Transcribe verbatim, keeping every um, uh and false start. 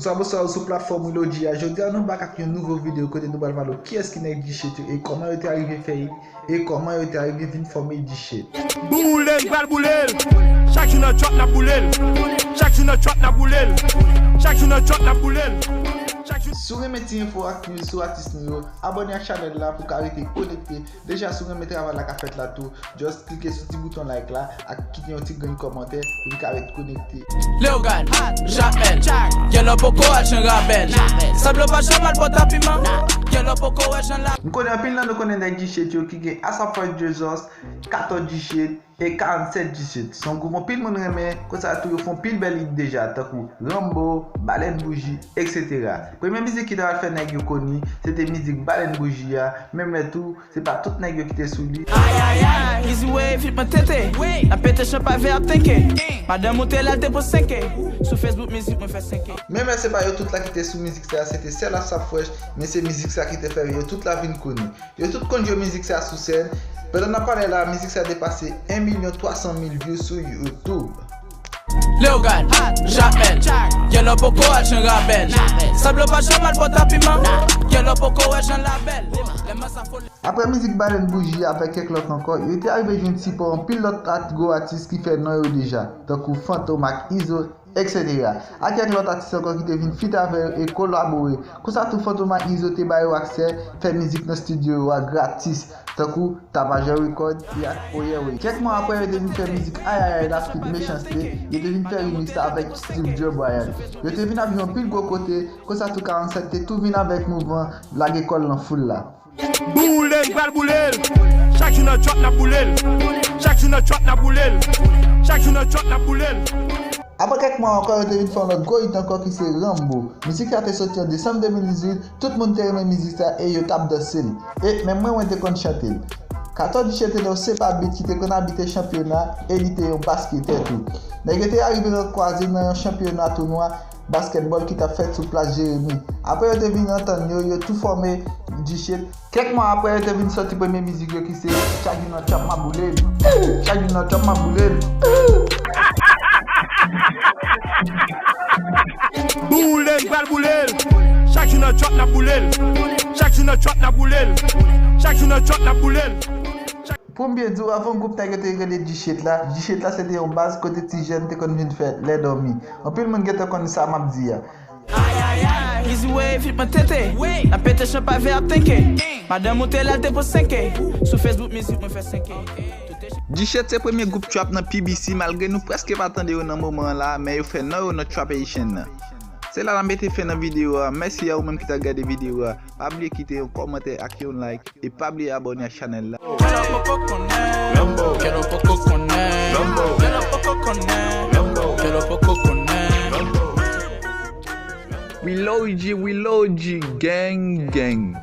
Bonswa, bonswa, ou sou platfòm Relogy a. Jodi a nou back ak yon nouvo videyo kote nou pral pale kiyès ki nèg G-Shit yo e kòman yo te arive fè hit e kòman yo te arive vin fòme G-Shit. Boule l, pral boule l. Chak jou nan trap n ap boule l. Chak jou nan trap n ap boule l. Chak jou nan trap n ap boule l. Chak jou. Si w renmen ti enfo ak news sou atis nou yo, abòne ak chanèl la pou w ka rete konekte. Deja, si w renmen travay la k ap fèt la tou, just klike sou ti bouton like la ak kite yon ti grenn kòmantè pou n ka ret konekte. Leogane, Jamel, Yellow poko al jan rabèl. Sablo pa janm al pòt a piman, Yellow poko wè jan la. M konnen anpil nan nou konnen nèg G-Shit yo ki gen Asap Fresh Jesus, Kato G-Shit e karannsèt G-Shit. Se yon gwoup anpil moun renmen, konsa tou yo fè yon pil bèl hit deja, tankou Rambo, Balèn Bouji, et cetera. Premye mizik ki ta pral fè nèg yo koni, se te mizik Balèn Bouji a, menm lè tou, se pa tout nèg yo ki te sou li. Ayayay, Easy Way, fit mwen tete. N ap pete chanpay vè ap tenke. Madanm ou te la l te post senke. Sou Facebook mizik mwen fè senke. Menm lè se pa yo tout la ki te sou mizik sa, se te sèl Asap Fresh, men se mizik sa ki te fè yo tout la vin koni. Yo tout konn jwe mizik sa sou sèn. Pandan n ap pale la, mizik sa te pase en milyon twa san mil views sou YouTube. Leogane, Jamel, Yellow poko al jan rabèl. Sablo pa janm al pòt a piman, Yellow poko wè jan la bèl. Lè m sa fò. Apre mizik Balèn Bouji avèk kèk lòt ankò, yo te arive jwenn sipò anpil lòt at gwo atis ki fè non yo deja, tankou Fantom ak Izo, et cetera. Ak kèk lòt atis ankò ki te vin fit avè yo e kolabore. Konsa tou Fantom ak Izo te ba yo aksè fè mizik nan estidyo yo a gratis, tankou Tapajè Record e ak Oye Oye. Kèk mwa apre yo te vin fè mizik Ayayay la feat Mechanste, yo te vin fè remix la avèk Steve Joe Bryan. Yo te vin ap jwe anpil gwo kote, konsa tou karannsèt te tou vin avèk mouvman lage kò l nan foul la. Boule l, pral boule l. Chak jou nan trap n ap boule l. Chak jou nan trap n ap boule l. Chak jou nan trap n ap boule l. Apre kèk mwa ankò, yo te vin fè yon lòt gwo hit ankò ki se Rambo. Mizik sa te soti an desanm de mil dizuit, tout moun te renmen mizik sa e yo t ap danse l. E menm mwen, mwen te konn chante l. Kato G-Shit te nan yon sepa beat ki te konn abite Chanpyona e li te yon basketè tou. Nèg yo te arive rann kwaze nan yon chanpyona tounwa baskètbòl ki t ap fèt sou plas Jeremi. Apre yo te vin antann yo, yo tou fòme G-Shit. Kèk mwa apre, yo te vin sòti premye mizik yo ki se Chak jou nan trap m ap boule l. Chak jou nan trap m ap boule l. Boule l, pral boule l. Chak jou nan trap n ap boule l. Chak jou nan trap n ap boule l. Chak jou nan trap n ap boule l. Pou m byen di w, avan gwoup nèg yo te rele G-Shit la, G-Shit la se te yon baz kote ti jèn te konn vin fè lè dòmi. Anpil moun gentan konn sa m ap di a. Ayayay, Easy Way, fit mwen tete. N ap pete chanpay vè ap tenke. Madanm ou te la l te post senke. Sou Facebook mizik mwen fè senke. G-Shit se premye gwoup trap nan P B C, malgre nou prèske pa tande yo nan moman an la, men yo fè non yo nan trap Haitian nan. Se la n ap mete fen nan videyo a. Mèsi a ou menm ki t ap gade videyo a. Pa bliye kite yon kòmantè ak yon like. E pa bliye abòne ak chanèl la. Kèlò poko konnen. Kèlò poko konnen. Kèlò poko konnen. Kèlò poko konnen. Relogy, Relogy, gang, gang.